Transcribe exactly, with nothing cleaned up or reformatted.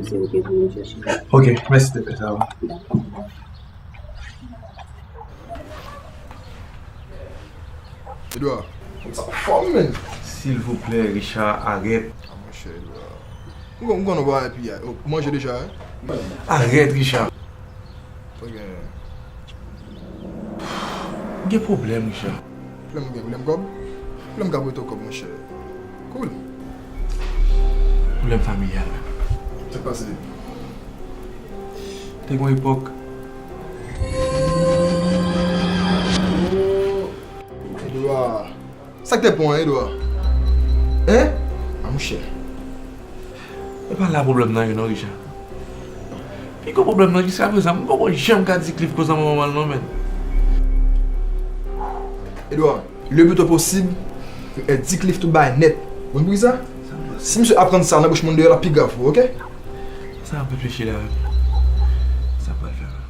Se ou ki pou vin chèche. Ok, mèsi de sa. Dakò. Edouard, sa fò, men. Silvouplè, Richard, arèt. Ah, monchè, Edouard. M konn, m konn ou pa epi a. Ou manje deja, wi? Arèt, Richard. Sa gen? M gen pwoblèm, Richard. Pwoblèm ou gen? Pwoblèm kòb? Pwoblèm ka pote w kòb, monchè. Cool. Pwoblèm familyal. Sa k pase? Te gen yon epòk. Oh, Edouard. Sa k te pran, Edouard? Hein? Ah, monchè. E pa la pwoblèm nan ye non, Richard. Pi gwo pwoblèm nan, jiskaprezan, m poko janm ka di Cliff koz an manman mal non, menn. Edouard, le plus tôt possible, e, di Cliff tout bagay nèt. Ou konn poukisa? Si misye aprann sa nan bouch moun deyò, l ap pi grav pou ou, ok? Sa ap reflechi la, wi. Sa pral fè la.